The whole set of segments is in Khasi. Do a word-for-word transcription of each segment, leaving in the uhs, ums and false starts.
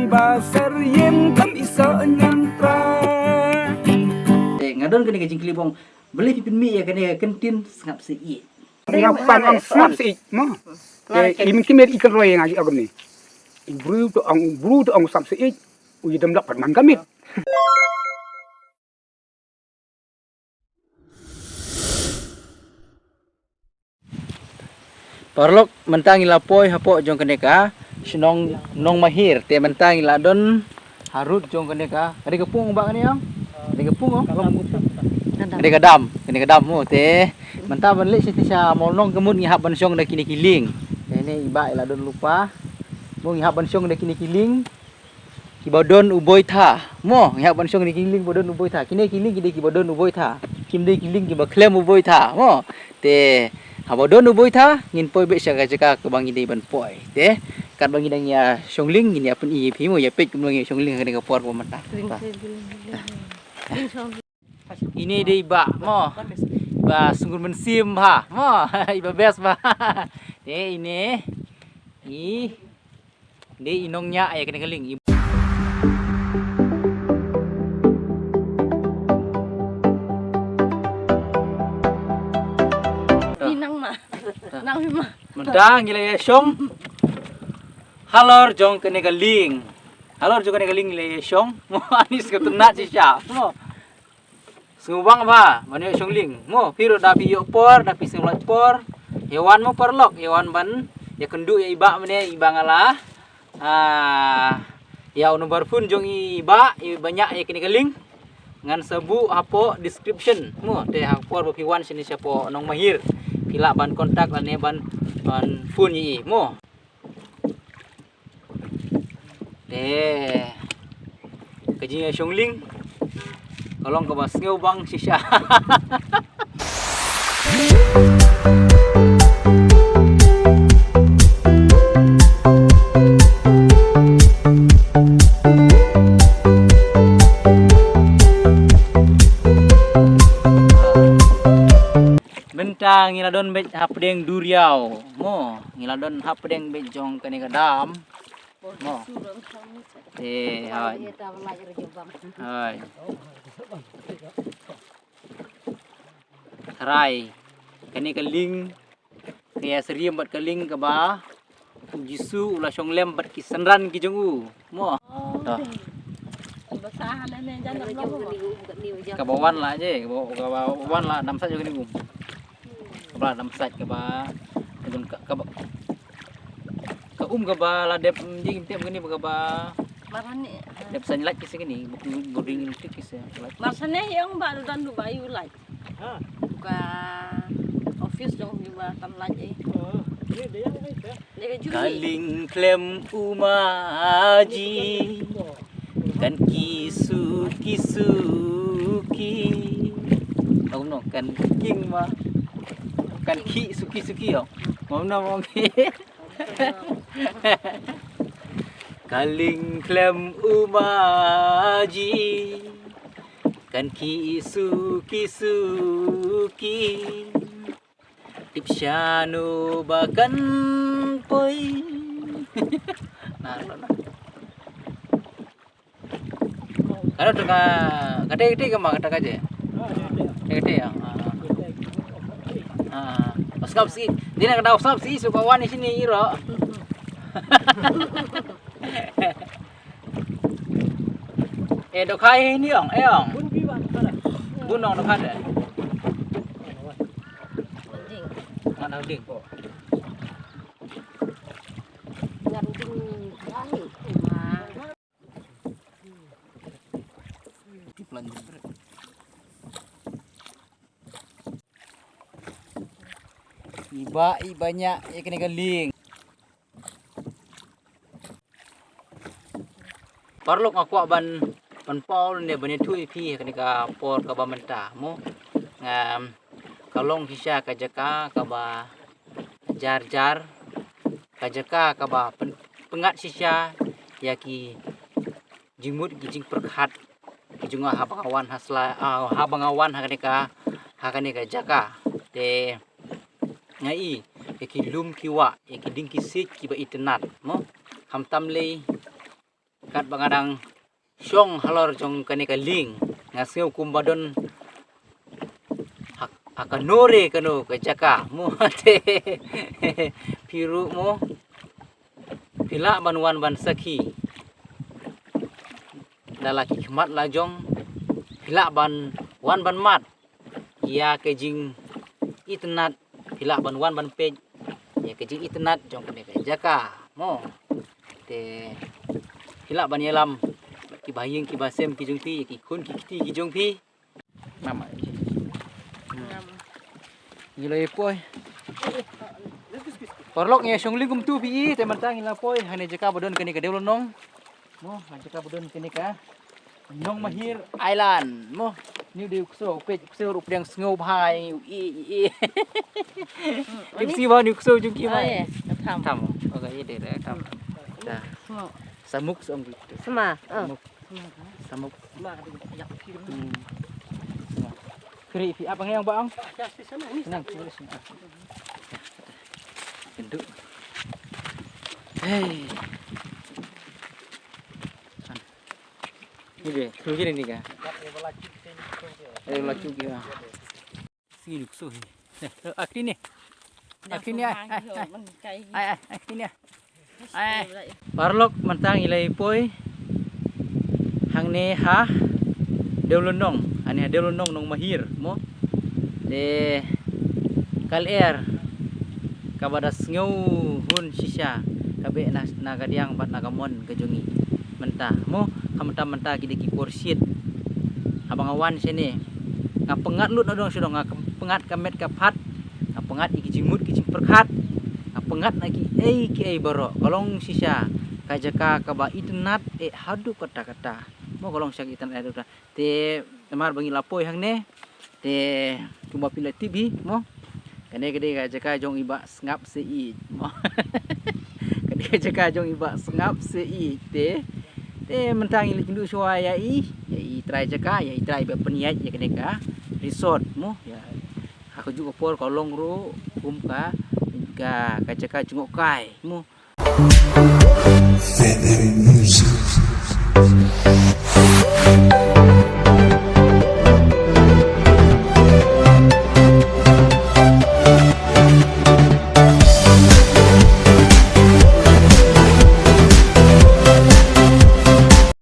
Ba ser ïem kam iso nyam tra. Eh, nga don kane ka jingkylli bong. Balei phi pynmih ïa kane ka kyntien sngap sa ïeit? Nga pan ong sngap sa ïeit mo. Eh, i min kimet i kan roi nga ïa kumne. I bru to ong, bru to ong sngap sa ïeit. U ïa dem lok pat man ka mit. Paralok, mynta ngi la poi hapoh jong kane ka shnong Nongmahir, te mynta ngi la don harud jong kane ka, kane ka pung ba kane ong? Kane ka pung ong? Kane ka dam, kane ka dam mo te. Mynta ban leit sha, sha Molnong ka mut ngi hap ban shong da kine ki lieng. Te ne i bah i la don lypa. Mo ngi hap ban shong da kine ki lieng. Kiba don u boi tha. Mo, ngi hap ban shong kine ki lieng ba don u boi tha. Kine ki lieng ki dei kiba don u boi tha. Kim dei ki lieng kiba khlem u boi tha. Mo, te haba don u boi tha, ngin poi beit sha ka jaka kaba ngi dei ban poi. Te katba ngi dang ïa shong lieng ngin ïa pyni ïa phi mo, ïa peit kumno ngi shong lieng ha kane ka por kaba mynta. Ine dei i bah mo. Bah Sngewbha Mynsiem ha mo. I bah best bah. Te ine i Dei i nongñiah ïa kane ka lieng. I nang ma. Nang hi ma. Mynta ngi la ïa shong halor jong kane ka lieng. Halor jong kane ka lieng ngi la ïa shong. Mo, ani sngewtynnat shisha. Mo. Sngewbang bha ban ïoh shong lieng. Mo, phi ruh da phi ïoh por, da phi sngewlait por. Ïa wan mo paralok, ïa wan ban ïa kynduh ïa i bah mynne, i bah nga la. Ah, ïa u number phone jong i bah, i bah ñiah ïa kane ka lieng. Ngan sa buh hapoh description. Mo, te ha ka por ba phi wan shane shapoh Nongmahir. Phi lah ban contact lane ban, ban phone ïa i. Mo. Te ka jingïashong lieng ka long kaba sngewbang shisha. Mynta ngi la don beit hapdeng duriaw. Mo, ngi la don hapdeng beit jong kane ka dam. Mo. Te, hoi. Hoi. Tharai. Kane ka lieng ka ïasyriem bad ka lieng kaba u Jisu u la shong lem bad ki synran ki jong u. Mo. To. Kaba wan la je, kaba, kaba wan la dam sait jong kane ka um. Kaba la dam sait kaba, kaba, kaba, ka um kaba la dep, mm, jingtep kane ba kaba. Marane. Dep sa lait kise kane, bu, bu ding tik kise lait. Marsane ïong ba don du ba ïu lait. Ha. Ka office jong ïu ba tam lait eh. Oh, ini dia yang baik ya. Ka lieng khlem u maji kan ki suki suki. Ong no kan king ma kan ki suki suki ong. Mo no mo ki. Ka lieng khlem u maji kan ki suki suki. Tip shano ba kan poi. Na, na, na. Ka dei ka, ka dei, ka dei ka ma, ka dei ka dei. Ka dei ka dei, ah, ah. Ah, ah. Sngap sih. Dei na ka dei sngap sih, suka wan sini iro. Eh, dohkha hi ni ong, eh ong. Bun ong dohkha de. Mana ding ko. Iba, iba ñiah ïa kane ka lieng. Paralok nga kwah ban, ban pynpaw ne ban ïathuh ïa phi ha kane ka por kaba mynta mo. Ngam, ka long shisha ka jaka kaba jar jar, ka jaka kaba pyn-, pyngngad shisha ïa ki jingmut ki jingpyrkhat ki jong nga haba nga wan ha sla, ah, haba nga wan ha kane ka, ha kane ka jaka. Te nga i ïa ki lum ki wah, ïa ki dieng ki siej kiba itynnad mo. Khamtam lei Katba nga dang shong halor jong kane ka lieng, nga sngew kumba don ha, ha kano re kano ka jaka mo, te phi ruh mo, phi lah ban wan ban sakhi da la ki khmat la jong, phi lah ban wan ban mad ïa ka jingitynnat, phi lah ban wan ban peit ïa ka jingitynnat jong kane ka jaka mo. Te phi lah ban ïalam ki bahaïing ki bahasem ki jong phi, ki khun ki kti ki jong phi. Mama. Ngi la ïa poi. Paralok, ngi ïa shong lieng kumtu phi i, te mynta ngi la poi ha kane ka jaka ba don kane ka Dewlynnong. Mo, ha jaka ba don kane ka Nongmahir Island mo. Ni u dei u ksew, peit u ksew ruh pdiang sngew bha ïa ngi, u i i i. Dei u ksew bha ni u ksew jong ki mai. Tham. Tham. Okay, ïa dei dei tham. Da. Samuk song. Sama. Samuk. Samuk. Hmm. Sama. Kri phi ap ang yang ba ang. Senang, senang. Kenduk. Hei. Ni deh, tu je ni ka. Eh, laju ke. Sini duk suh. Eh, eh, akini. Akini ai. Ai, ai, akini ai. Ai. Paralok, mynta ngi la ïa poi hangne ha Dewlynnong, hangne ha Dewlynnong Nongmahir mo. Te ka lyer kaba da sngewhun shisha ka beh na, na ka diang bad na ka mon ka jong ngi mynta mo. Ka mynta mynta ki dei ki por shit. Haba nga wan shane nga pyngngad lut na dong sha dong, nga pyngngad ka met ka phad, nga pyngngad ïa ki jingmut ki jingpyrkhat, nga pyngngad na kiei kiei baroh. Ka long shisha ka jaka kaba itynnat eh haduh katta katta mo. Ka long shisha ka itynnat eh haduh katta. Te namar ba ngi la poi hangne, te kumba phi la tip hi mo, kane ka dei ka jaka jong i Bah Sngap Seiñ mo. Ka dei ka jaka jong i Bah Sngap Seiñ. Te, te mynta ngi la kynduh shuwa ïa i, ïa i trai jaka, ïa i trai ba pynïaid ïa kane ka resort mo. Ïa ha kajuh ka por ka long ruh kum ka, ka, ka jaka jngohkai mo.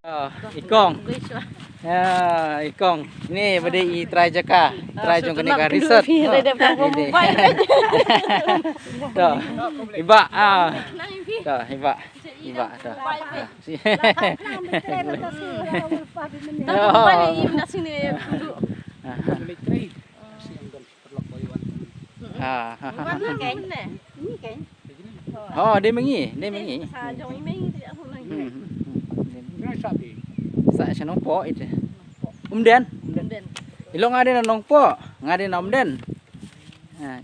Ah, i kong. Ya, i kong. Ni ba dei i trai jaka, trai jong kane ka resort. Ni dei. To. I Bah, ah. To, i Bah. I Bah, to. Ah. Ah, ha, ha. Oh, dei ma ngi, dei ma ngi. Hmm, hmm, hmm. Sa sha Nongpoh ite. Umden. Umden. I long nga dei na Nongpoh, nga dei na Umden. Ha.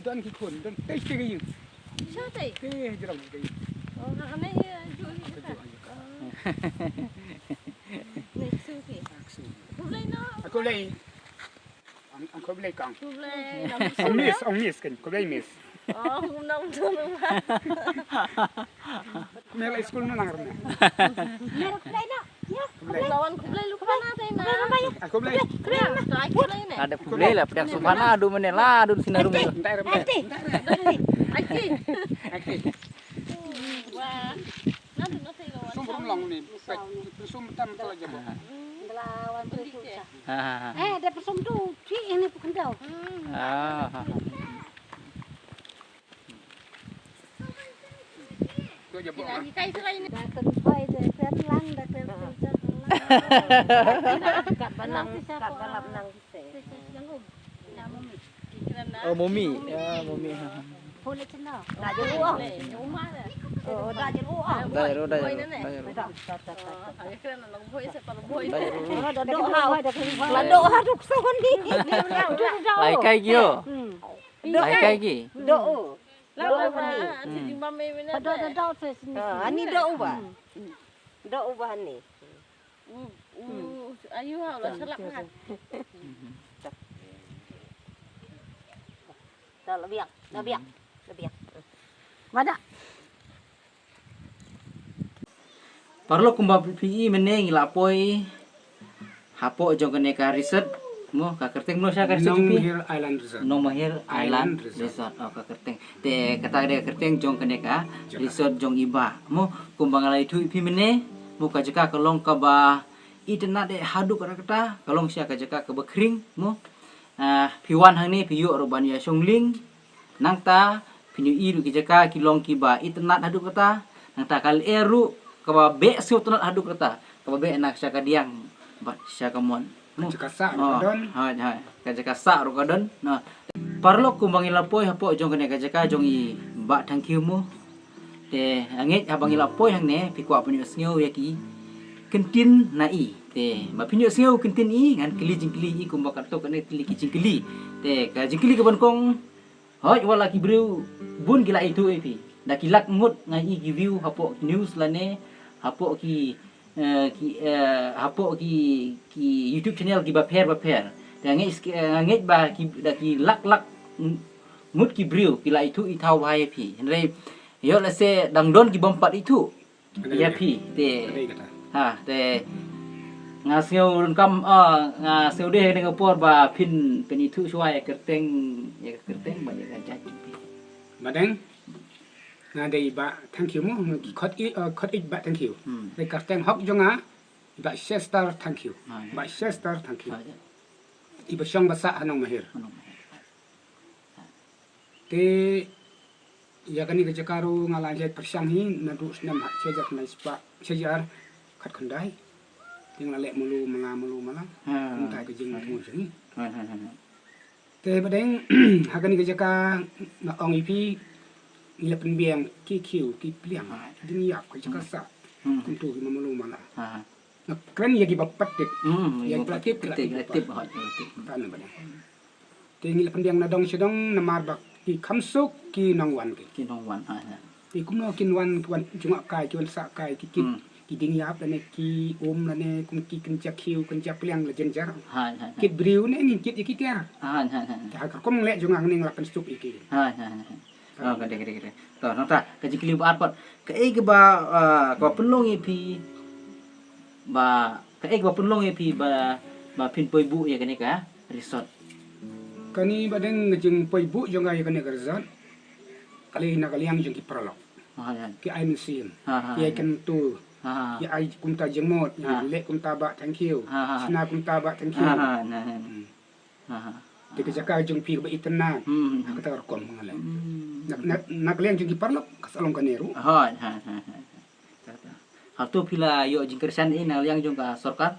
Don ki khun, don tei tei ki. Sha tei. Tei jrong tei. Oh, ha ne ye ju ni ka. Ni su ki. Aku lei no. Aku lei. Ang, ang khublei kong. Khublei. Ong miss, ong miss kan. Khublei miss. Oh, ngum na ong tu. Mela school na nang rna. Mela khublei na. Ya, khublei. Lawan khublei lu khana te na. Ah, khublei. Khublei. To ai khublei ne. Ada khublei la pdiang sumana du mene la du sina rum. Ntai rum. Ai ti. Ai ti. Ai ti. Wah. Sum rum long ni. Sum tam tu la jabo. Lawan tu. Ha, ha, ha. Eh, da persum tu. Ti ini bukan tau. Ah, ha, ha. Tu aja buat. Dah tentu aja kan lang, dah tentu aja lang. Kat balang, kat balang nang. Oh, mumi. Ya, mumi. Boleh cina. Dah jauh. Oh, dah jauh. Dah jauh, dah jauh, dah jauh. Dah jauh. Dah jauh. Dah jauh. Lai kai kio. Hmm. Lai kai ki. Doh. Doh ni. Hmm. Doh doh doh se sini. Ah, ani doh ba. Hmm. Doh ba ni. U, u, ayu ha la salak ha. Dah lebiak, lebiak, lebiak. Mana? Paralok, kumba phi i mynne ngi la poi hapoh jong kane ka resort, mo, ka kyrteng mo sha ka resort jong phi? Nongmahir Island Resort. Nongmahir Island Island Resort. Resort. Oh, ka kyrteng. Te kata ka dei ka kyrteng jong kane ka jaka, resort jong i bah. Mo, kumba nga la ïathuh ïa phi mynne, mo, ka jaka ka long kaba itynnad eh haduh katta katta, ka long shisha ka jaka kaba khring, mo. Ah, phi wan hangne phi ïoh ruh ban ïa shong lieng. Nangta phin ïohi ruh ki jaka ki long kiba itynnad haduh katta. Nangta ka lyer ruh kaba beh sngewtynnad haduh katta, kaba beh na sha kadiang bad sha kamon. Ka jaka sah ruh ka don. Hooid, hooid. Ka jaka sah ruh ka don. Paralok, kumba ngi la poi hapoh jong kane ka jaka jong i bah Thangkhiew, mo. Te nga ngeit haba ngi la poi hangne phi kwah ban ïohsngew ïa ki kyntien na i. Te ba phin ïohsngew kyntien i, ngan kylli jingkylli i kumba katto katne tylli ki jingkylli. Te ka jingkylli kaba nyngkong, hooid, wat la ki briew bun ki la ïathuh ïa phi, da ki lak ngut nga i ki view hapoh ki news lane hapoh ki, eh, ki, eh, hapoh ki, ki YouTube channel kiba pher ba pher. Te nga ngeit, eh, nga ngeit ba ki, da ki lak lak ngut ki briew ki la ïathuh i thaw bha ïa phi. Hynrei ïoh lehse dang don ki bym pat ïathuh ïa phi. Te ha, te nga sngew ruh kam, ah, nga sngew dei ha kane ka por ba phin, phin ïathuh shuwa ïa ka kyrteng, ïa ka kyrteng bad ïa ka jait jong phi. Ba dang, nga dei i bah Thangkhiew, mo, nga ki khot i, eh, khot i bah Thangkhiew. Hmm. Te ka kyrteng hok jong nga i bah Chester Thangkhiew. Ah, ïa. Bah Chester Thangkhiew. Ah, ïa. Iba shong ba sah ha Nongmahir. Ha Nongmahir. Te ïa kane ka jaka ruh nga la jait pyrshang hi naduh snem ha shi hajar khyndai spah, shi hajar khatkhyndai. Te nga la leh malu mala, malu mala. Ha. Kumta ka jingthmu jong ngi. Ha, ha, ha, ha. Te ba dang, ha kane ka jaka nga ong ïa phi, ngi la pynbiang ki khiew ki pliang, ha, ki dieng ïap, ka jaka sah. Hmm. Kumta ki malu mala. Ha, ha. Nga kren ïa kiba pat tip. Hmm, ïa kiba pat tip, tip, tip, tip, ha, tip. Tang ba dang. Te ngi la pynbiang na dong sha dong namar ba ki kham suk ki nongwan ki. Ki nongwan, ha, ha. Te kumno kin wan, wan jngoh kai, ki wan sah kai, ki kit, hmm, ki dieng ïap lane ki um lane kum ki kynja khiew, kynja pliang la jynjar. Ha, ha, ha. Kit briew ne ngin kit ïa ki tiar. Ha, ha, ha, ha. Te ha ka rukom leh jong nga ngi la pynsuk ïa ki. Ha, ha, ha, ha. Oh, ka dei, ka dei, ka dei. To, nangta ka jingkylli ba ar pat. Kaei kaba, ah, kaba pynlong ïa phi ba, kaei kaba pynlong ïa phi ba, ba phin poi buh ïa kane ka resort? Kane ba dang ka jingpoi buh jong nga ïa kane ka resort, ka lei na ka liang jong ki paralok. Ha, ha. Ki ai mynsiem. Ha, ha, ha. Ki ai kyntu. Ha, ha. Ki ai kumta jingmut. Ha. Leh kumta bah Thangkhiew. Ha, ha, ha. Shna kumta bah Thangkhiew. Ha, ha, ha, ha. Hmm. Ha, ha. Te ka jaka jong phi kaba itynnad. Hmm. Kata ka rukom nga leh. Hmm. Na, na, na ka liang jong ki paralok ka sa long kane ruh. Ha, ha, ha, ha. Hato phi la ïoh jingkyrshan ei na liang jong ka sorkar?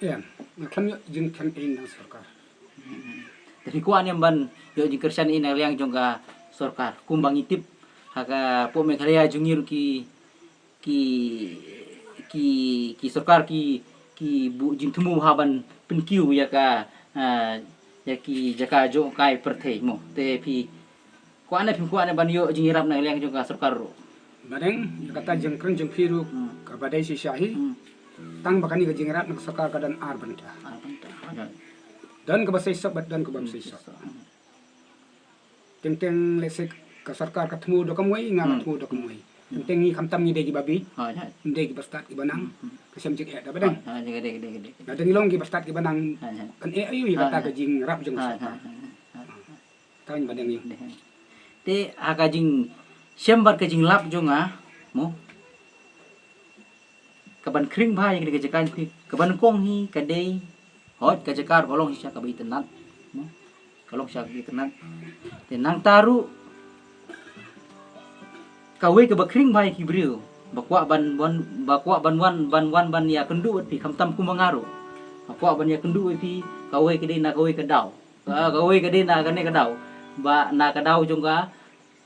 Em, nga khlem ïoh jingkyrshan ei na sorkar. Hmm. Te phi kwah ne em ban ïoh jingkyrshan ei na liang jong ka sorkar? Kumba ngi tip ha ka pdeng Meghalaya jong ngi ruh ki, ki, ki, ki sorkar ki, ki buh jingthmu ha ban pynkiew ïa ka, ah, ïa ki jaka jngoh kai pyrthei mo. Te phi kwah ne phim kwah ne ban ïoh jingïarap na liang jong ka sorkar ruh? Ba dang, ïa kata jingkren jong phi ruh, hmm, kaba dei shisha hi. Hmm. Tang ba kane ka jingïarap na ka sorkar ka don ar bynta. Ar bynta. Don kaba shisha bad don kaba, hmm, shisha. Shisha. Hmm. Teng teng lehse ka sorkar ka thmu da kumwei, nga, hmm, nga thmu da kumwei. Hmm. Teng teng ngi khamtam ngi dei kiba bieit. Ha, ha. Ngi dei kiba stad kiba nang. Hmm, hmm. Ka shem jingeh da ba dang. Ha, ha, dei, dei, dei, dei. Lada ngi long kiba stad kiba nang. Ha, ha. Kan eh aïu ïa, ha, kata, ha, ka jingïarap jong ka sorkar. Ha, ha, ha, ha. Tang ba dang ïa. Te ha ka jingshem bad ka jinglap jong nga mo, kaban khring bha ïa kane ka jaka jong phi, kaban kong hi ka dei, hooid, ka jaka ruh ka long shisha kaba itynnad mo, ka long shisha kaba itynnad. Te nangta ruh kawei kaba khring bha ïa ki briew ba kwah ban wan, ba kwah ban wan, ban wan ban ïakynduh bad phi, khamtam kum ma nga ruh, ba kwah ban ïakynduh bad phi, kawei ka dei na kawei ka daw. Ka, kawei ka dei na kane ka daw. Ba na ka daw jong ka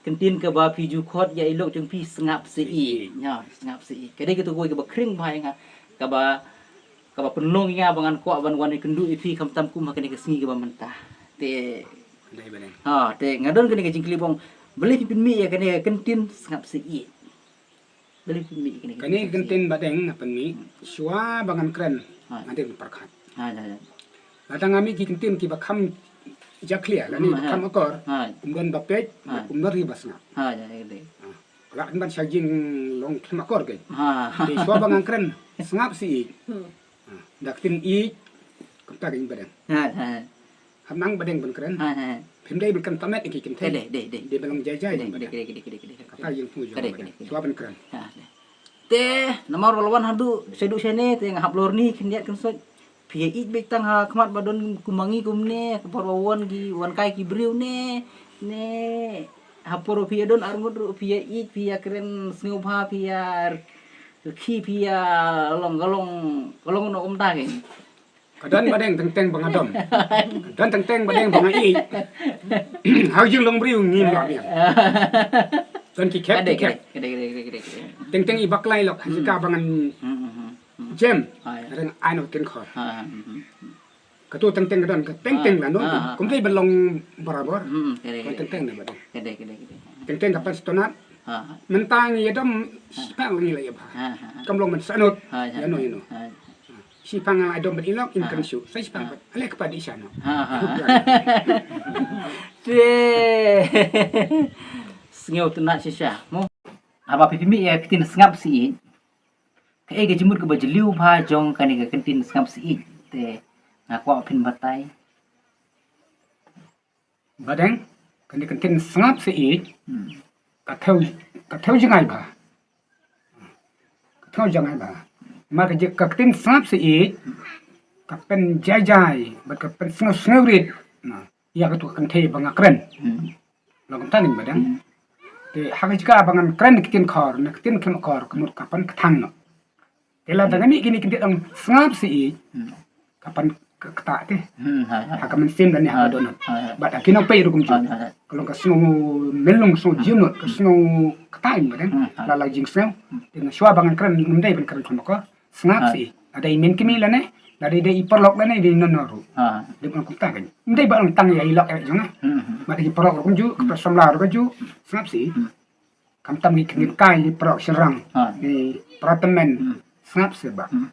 kyntien kaba phi ju khot ïa i lok jong phi, sngap sha ïing. Ïa, sngap sha ïing. Ka dei kata kawei kaba khring bha ïa nga, kaba, kaba pynlong ïa nga ba ngan kwah ban wan ïakynduh ïa phi khamtam kum ha kane ka sngi kaba mynta. Te, dei ba dei. Ha, te nga don kane ka jingkylli ba ong, balei phi pynmih ïa kane ka kyntien sngap sha ïing? Balei phi pynmih ïa kane ka kyntien? Kane ka kyntien ba dang nga pynmih, hmm, shuwa ba ngan kren, ha, nga dei ban pyrkhat. Ha, ha, ha. Lada nga mih ki kyntien kiba kham jakhlia lane, hmm, ba, ha, kham akor, ha, ym don ba peit, ha, ym don ri ba sngap. Ha, ha, ha, dei. Ha. Lah ban sha jinglong khlem akor ke. Ha. Te shuwa ba ngan kren, sngap sih ïeit. Hmm. Ha, da ktien ïeit, kumta ka ïing Badeng. Ha, ha. Hap nang Badeng ban kren. Ha, ha. Phim dei ban kren tang met ïa ki kynthei. Dei, dei, dei. Dei ban long jai jai. Dei, ban dei, Badeng. Dei, dei, dei, dei, dei. Kata ïing Pung jong Badeng. Dei, dei. Shuwa ban kren. Ha, dei. Te namar ba la wan haduh shaduh shane te nga hap lor ni khyndiat khynsoit. Phi ïa ïeit beit tang ha khmat ba don kum ma ngi kumne, ha por ba wan ki, wan kai ki briew ne, ne ha por ba phi ïa don arngut ruh phi ïa ïeit, phi ïa kren sngewbha, phi ïa rkhie, phi ïa long ka long, ka long noh kumta ke. Ka don Badeng teng teng ba nga dom. Ka don teng teng Badeng ba nga ïeit. Ha ka jinglong briew ngim lah biang. Don ki khep, ki khep. Ka dei, ka dei, ka dei. Teng teng i bakla i lok, ha jaka ba ngan Hmm, hmm, hmm. Jem, ha, ïa. Reng ai noh ktien khor. Ha, ha, hmm, hmm, hmm. Katu teng teng ka don, ka teng teng la noh. Ha, ha, ha. Kum dei ban long barabor. Hmm, ka dei, ka dei. Teng teng na Badeng. Ka dei, ka dei, ka dei. Teng teng ka pan sngewtynnat. Ha, ha. Mynta ngi ïa dom, ha, shipang ngi la ïa bha. Ha, ha, ha. Kam long ban sngewtynnat. Ha, ha, ha. Ïa noh, ïa noh. Ha. Shipang la ïa dom ban ïalok, in, ha, kan shu. Sa shipang, ha, pat. Ale ka pat dei sha noh. Ha, ha, ha. Te. Sngewtynnat shisha. Mo. Haba phi mih ïa ka ktien sngap sih ïeit. Kaei ka jingmut kaba jylliew bha jong kane ka kyntien sngap sih ïeit, te nga kwah phin batai. Badeng, kane ka kyntien sngap sih ïeit, hmm, ka thew, ka thew jngai bha. Ka thew jngai bha. Ma ka ji-, ka kyntien sngap sih ïeit, ka pynjai jai, bad ka pynsngew sngew rit. Na. Ïa katu ka kynthei ba nga kren. Hmm. Long kumta ning Badeng. Hmm. Te ha ka jaka ba ngan kren ki ktien khor, na ki ktien khlem khor, ka mut ka pan kthang noh. Te lada nga mih kine ki kyntien dang sngap sih ïeit. Hmm. Ka pan k-, kata te. Hmm, ha, ha. Ha ka mynsiem da ne ha ka dohnud. Ha, ha. Bad ha ki nongpeit ruh kumjuh. Ha, ha, ha. Ka long ka sngew mylong, sngew jemnud, ka sngew kata ning Badeng. Hmm, ha. La la jingsngew. Hmm. Te nga shuwa ba ngan kren, ngam dei ban kren khlem khor. Sngap sih. Lada i mei kmie lane, lada i dei i paralok lane, i dei nonno ruh. Ha. Dei ban kumta kan. Ym dei ba long tang ïa i lok ïa jong nga. Hmm, hmm. Bad i paralok ruh kumjuh, ka para samla ruh kumjuh. Sngap sih. Hmm. Khamtam ngi kyntait kai i paralok shynrang. Ha. I para tymmen. Hmm. Sngap sih ba. Hmm.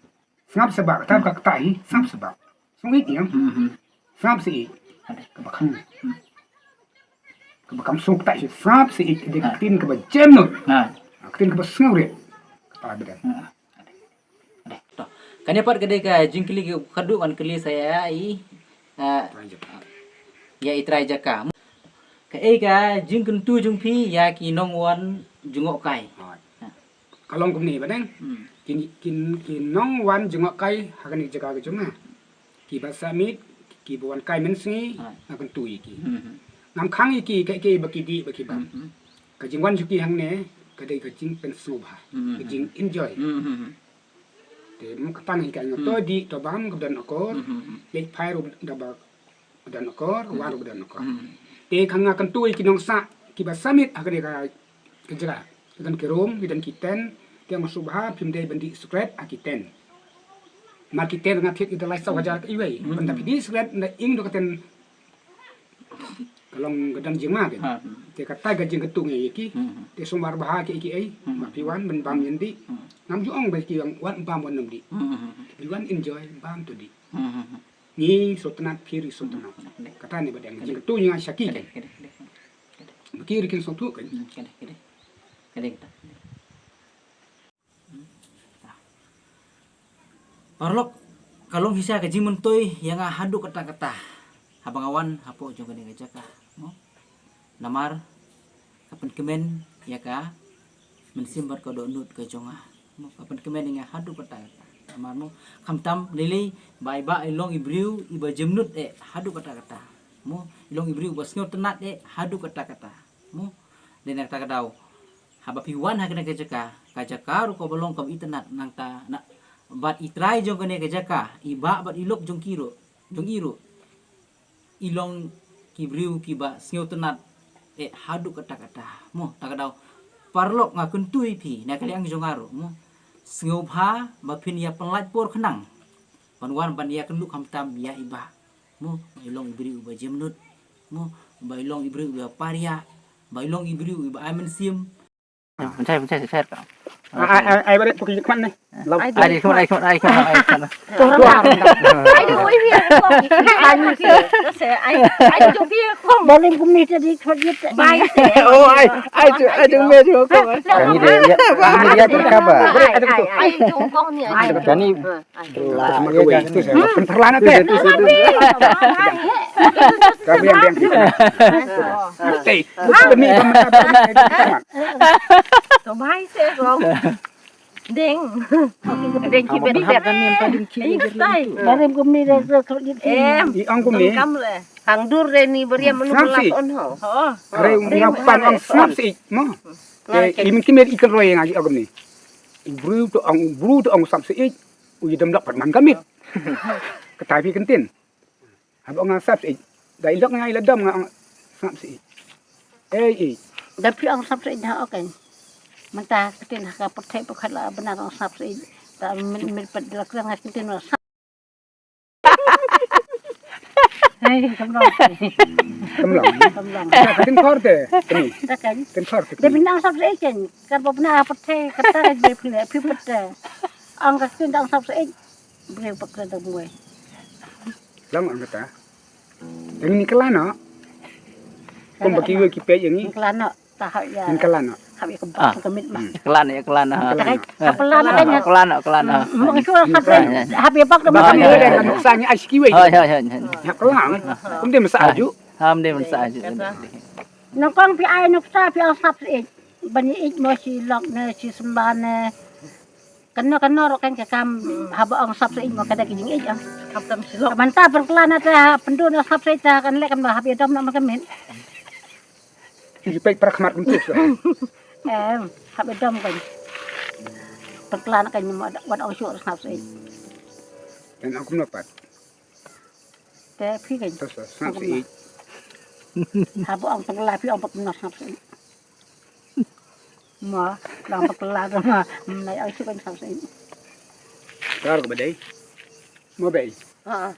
Sngap sih ba, kata ka kata hi, sngap sih ba. Sngap ïeit ïa. Hmm, hmm. Sngap sih ïeit. Kaba kham. Hmm. Kaba kham sngap kata hi, sngap sih ïeit, dei ka ktien kaba jemnud. Ha. Ka ktien kaba sngewrit. Kata ba dei. Ha. Dei, to. Kane pat ka dei ka jingkylli ka khadduh ngan kylli sa ïa i, ah, Trai Jaka. Ïa i Trai Jaka. Kaei ka jingkyntu jong phi ïa ki nongwan jngohkai? Hooid. Ha. Ka long kumne Badeng. Hmm. Ki, ki, ki nongwan jngohkai ha kane ka jaka ka jong nga. Kiba sah miet, kiba wan kai mynsngi, hooid, nga kyntu ïa ki. Hmm, hmm. Ngam khang ïa ki, kaei kaei ba ki dih, ba ki bam. Hmm, hmm. Ka jingwan jong ki hangne, ka dei ka jingpynsngewbha. Hmm, hmm. Ka jing enjoy. Hmm, hmm, hmm. Te mo kata ngi ka, hmm, to dih, to bam, ka don akor. Hmm, hmm, hmm. Leit phai ruh da ba don akor, hmm, wan ruh don akor. Hmm. Te ka nga kyntu ïa ki nongsah, kiba sah miet ha kane ka, ka jaka. Ki don ki room, ki don ki tent, te nga sngewbha phim dei ban dih sikret ha ki tent. Namar ki tent nga thied ki da lai saw hajar ka iwei. Hmm. Ban da phi dih sikret, da ing da ka tent ka long ka don jingma ka. Ha. Te kata ka jingkyntu ngi ïa ki. Hmm. Te sngewbha bha ki, ki ei. Hmm. Ma phi wan ban bam ïa dih. Hmm. Ngam ju ong ba ki wan bam wan ym dih. Hmm. Phi wan enjoy bam to dih. Hmm. Ngi sngewtynnat, phi ruh sngewtynnat. Hmm. Kata ne Badeng. Ka dei. Jingkyntu ngi nga sha ki. Ka dei, ka dei, ka dei. Ba ki ruh kin sngewthuh kan. Hmm, ka dei, ka dei. Ka dei kata. Paralok, ka long shisha ka jingmyntoi ïa nga haduh katta katta haba nga wan hapoh jong kane ka jaka, mo. Namar ka pynkmen ïa ka mynsiem bad ka dohnud ka jong nga, mo. Ka pynkmen ïa nga haduh katta katta. Namar, mo, khamtam lei lei ba i Bah i long i briew iba jemnud eh haduh katta katta, mo. I long i briew iba sngewtynnat eh haduh katta katta, mo. Dei na kata ka daw, haba phi wan ha kane ka jaka, ka jaka ruh kaba long kaba itynnat, nangta na, bad i trai jong kane ka jaka, i Bah bad i lok jong ki ruh, jong i ruh, i long ki briew kiba sngewtynnat eh haduh katta katta, mo. Ta ka daw, paralok, nga kyntu ïa phi na ka liang jong nga ruh, mo, sngewbha ba phin ïa pynlait por khnang ban wan ban ïakynduh khamtam ïa i Bah, mo, ba i long i briew iba jemnud, mo, ba i long i briew iba pariah, ba i long i briew iba ai mynsiem. Pynshai, pynshai, shai ka. Ai, ai, ai, barit, pukul khmat ni. Ai, di khmat, ai, khmat, ai, khmat, ai, khmat. Ai, di khmat, ai, khmat. Ai, di khmat, ai, khmat. Barim kumne tadi khmat. Bai. Oh, ai, ai, tu, ai, tu, me, tu, ko. Kani dia, ya, kani dia terkaba. Ai, ai, ai, tu kong ni, ai. Kani. Lah, ya, kan. Pynperlan ate. Ka biang, biang. Tei, demi pemerintah. To bai se kong. Ding. Ding ki bet bet. Ding ki tai. Barim kumne de. Em. I ang kumne. Kam le. Hang dur de ni beriam menu. Snap belas sih. On ho. Oh. Are ung ngapan ang snap sih. Mo. Ngai. Eh, i min kimet i kan roi ngai agam ni. U bru to ang, u bru to ang snap sih. U i dam dak pat man kamit. Kata phi kentin. Haba nga sap sih. Dai lok nga ila dam nga sap sih. Ei, ei. Da phi ong sap sih dah, okay. Mynta ktien ha ka pyrthei pyrkhat la bna ong sap sih. Ta min, min pat la klang ha ktien wa sap. Hei, kam long. Kam long. Kam long. Ka ktien khor te, te ni. Da kan. Ktien khor te. Da phi ong sap sih kan. Kan ba bna ha pyrthei, kata ka je phi ne, phi pat. Ong ka ktien da ong sap sih. Briew pat kren da bngwei. Lang ang kata. Yang ni kelana. Kum baki we ki pej yang ni. Kelana, ta hap ya. Yang kelana. Hap ya kebak ka mit mah. Kelana, ya kelana. Kelana. Hap kelana kan ya. Kelana, kelana. Mung shu hap ya. Hap ya bak da. Bak kami ada kan sang ai siki we. Hai, hai, hai. Ya kelana. Kum dia masa aju. Ham dia masa aju. Nangkong pi ai nuksa pi ong sap sih. Ban ïeit mo shi lok ne shi symba ne. Kano kano ruh kan ka kam haba ong sap sih mo ka da ki jingïeit ah. Hap tam shi lok. Ka ban ta pynkylla na ta pyndu na sap sih ta kan leh kan ba hap ïadom na ma ka mit. Ki peit para khmat kumtu. Em, hap ïadom kan. Pynkylla na kan mo wat ong shuh sap sih. Dan aku menopat. Te phi kan. Terus, terus, snap sih. Haba ong pynkylla phi ong pynkylla snap sih. Ma, lang pynkylla ka ma. Nai ai shu kan snap sih. Kar ka badai. Mo bai. Ha.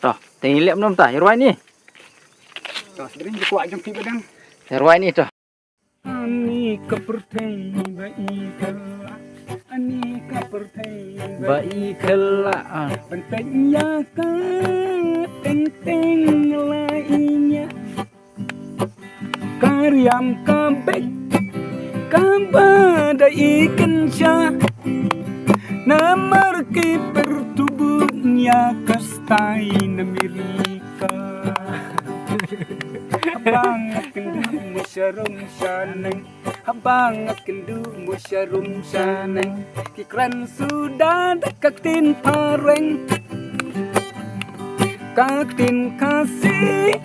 To, te ngi lep nom ta, ïa rwai ni. To, sdring ji kwah jong phi badang. Ïa rwai ni to. Ani ka pyrthei ba i khylla, ani ka pyrthei ba i khylla, ah. Ban peit ïa ka teng teng la i ïa. Ka riam ka beit kaba da i kynja. Namar ki pyrtuh bun ïa ka style na Amerika. Haba nga kynduh mo sharum shaneng. Haba nga kynduh mo sharum shaneng. Ki kren suda da ka ktien phareng. Ka ktien Khasi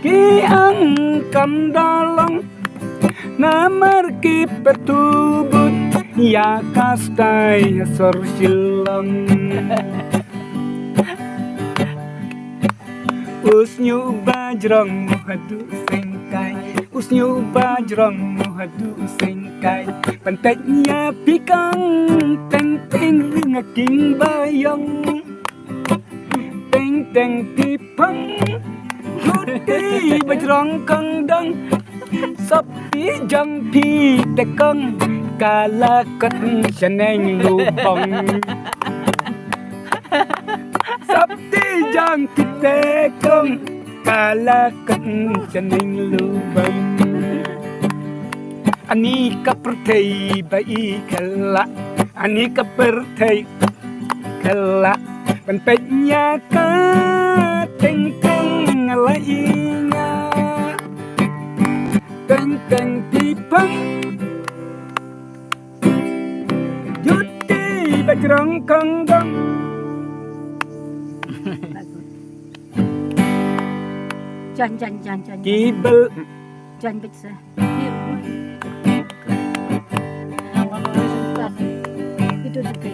ki ang kam da long. Namar ki pyrtuh bun ïa ka style ha sor Shillong. U shñiuh bajrong mo haduh seng kai. U shñiuh bajrong mo haduh seng kai. Ban peit ïa phi kong teng teng ring a king ba ïong. Teng teng phi phong. Juti bajrong kong dong. Sop ti jong phi te kong. Ka la kot shaneng lubong. Sop ti jong phi te kong. Ka la kot shaneng lubong. Ani ka pyrthei ba i khylla. Ani ka pyrthei khylla. Ban peit ïa ka teng teng la i nga. Teng teng phi phong. Juti bajrong kong dong. Jan jan jan jan. Ki bel. Jan bit sa.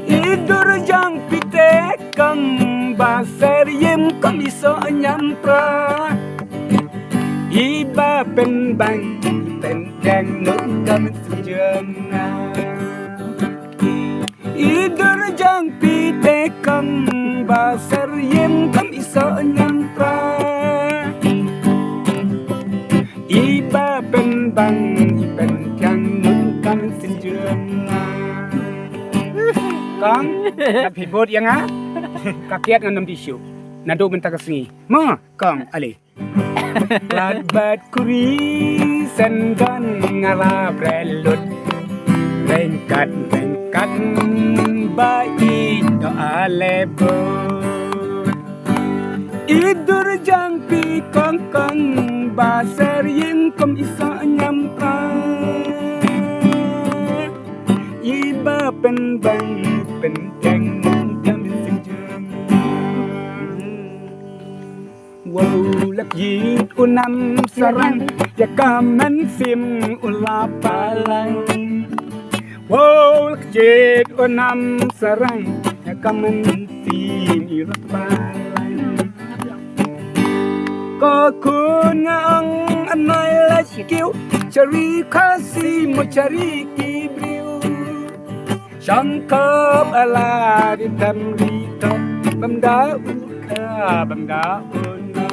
Idur jong phi te kong ba ser yem kong iso nyam pra. Iba pen bang pen jang no kam sujam na. Idur jong phi te kong ba ser yem kong iso nyam pra. Iba pen bang Kong, na phi bud ïa nga. Ka kiad ngan ym tissue. Naduh mynta ka sngi. Mo, kong, ale. Lad bad kuri sendon nga la bret lut. Rengkat, rengkat, ba i do ale bud. I dur jang pi kong kong ba ser yin kum i sa nyam tra. I ba pen bang pen keng kam sing jung. Wow lak yi u nam sarang ya ka man sim u la palang. Wow lak yi u nam sarang ya ka man sim i la palang. Ko khun nga ong anai la kiu chari khasi mo chari ki briu. Shang kop ala di tam di tom bam da u kha bam da u no.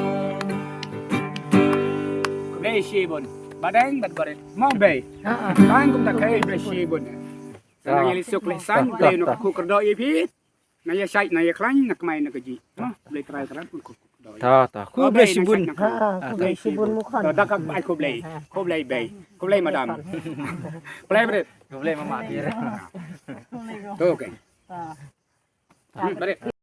Khublei shibun. Badeng bad barit. Mo bei. Tang kum ta kai bei shibun. Sa nang ïa li suk leh san blei no ku kyrdoh ïa phi. Na ïa shait na ïa khlaiñ na kmai na ka ji. Mo blei trai trai pun ku kyrdoh. Ta ta. Khublei shibun. Ha, khublei shibun mu khan. Da ka ai khublei. Khublei bei. Khublei madam. Khublei barit. Khublei mama. To okay. Barit.